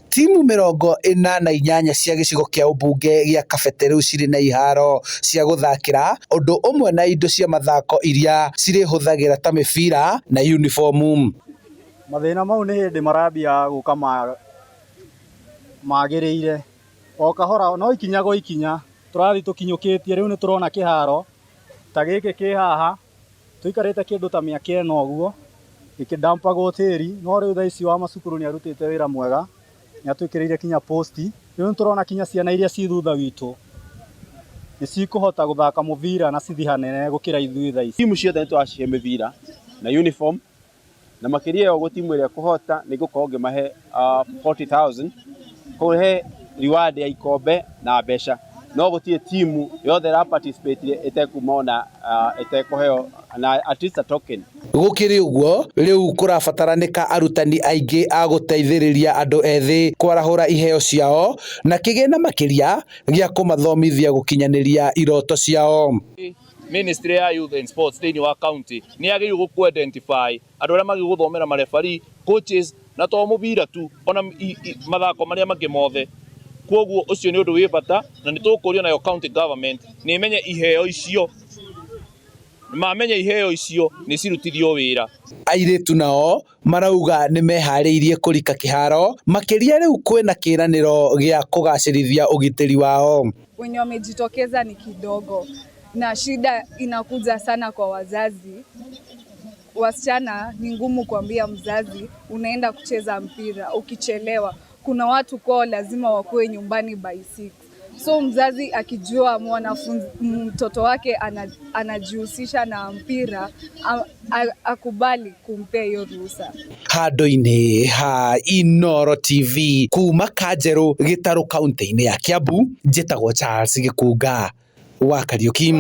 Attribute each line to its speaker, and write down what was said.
Speaker 1: Timu 48 cia gĩcigo kĩa ũmbunge gĩa Kabete rĩu cirĩ na iharo cia gũthakĩra ũndũ ũmwe na indo cia mathako iria cirĩhũthagĩra ta mĩbira na unibomu.
Speaker 2: Mathĩna mau nĩ hĩndĩ marambia gũka magĩrĩire o kahora, no ikinya gwa ikinya tũrathiĩ tũkinyũkĩtie. Rĩu nĩ tũrona kĩharo ta gĩkĩ kĩ haha, tũikarĩte kĩndũ ta mĩaka 4 ũguo gĩkĩdampagwo tĩri, no rĩu thaa ici wa macukuru nĩ arutĩte wĩra mwega, nĩ atwĩkĩrĩire kinya post. Rĩu nĩ tũrona kinya ciana iria ci thutha witũ nĩ cikũhota gũthaka mũbira na cithi hanene gũkĩra ithuĩ thaa ici.
Speaker 3: Timu ciothe nĩ tũracihe mĩbira na uniform, na makĩria ya ũguo, timu ĩrĩa ĩkũhota nĩ ngũkorwo ngĩmahe 40,000, kũhe reward ya ikombe na mbeca, no gũtirĩ timu yothe ĩra participate ĩtekuma ona ĩtekũheo na at least a token.
Speaker 1: Gũkĩrĩ ũguo, rĩu kũrabataranĩka arutani aingĩ a gũteithĩrĩria andũ ethĩ kwarahũra iheo ciao na kĩgĩna makĩria gĩa kũmathomithia gũkinyanĩria iroto ciao.
Speaker 4: Ministry ya Youth and Sports thĩinĩ wa county nĩ yagĩrĩirwo gũ identify andũ arĩa magĩrĩirwo gũthomera mareferee, coaches, na to mũbira tu, ona mathako marĩa mangĩ mothe. Koguo ũcio nĩ ũndũ wĩ bata, na nĩ tũkũria nayo county government nĩ ĩmenye iheo icio, mamenya iheo icio nĩ cirutithio wĩra.
Speaker 1: Airĩtu nao marauga nĩ meharĩirie kũrika kĩharo, makĩria rĩu kwĩna kĩĩranĩro gĩa kũgacĩrithia ũgitĩri wao.
Speaker 5: Wenye wamejitokeza ni kidogo, na shida inakuja sana kwa wazazi. Wasichana ni ngumu kuambia mzazi unaenda kucheza mpira ukichelewa. Kuna watu kwao lazima wakuwe nyumbani by 6. So mzazi akijua mwanafunzi, mtoto wake anajihusisha na mpira, akubali kumpea hiyo ruhusa.
Speaker 1: Handũ-inĩ ha Inooro TV kuma Kanjerũ, Gĩtarũ, kaunti-inĩ ya Kiambu, njĩtagwo Charles Gĩkunga wa Kariuki.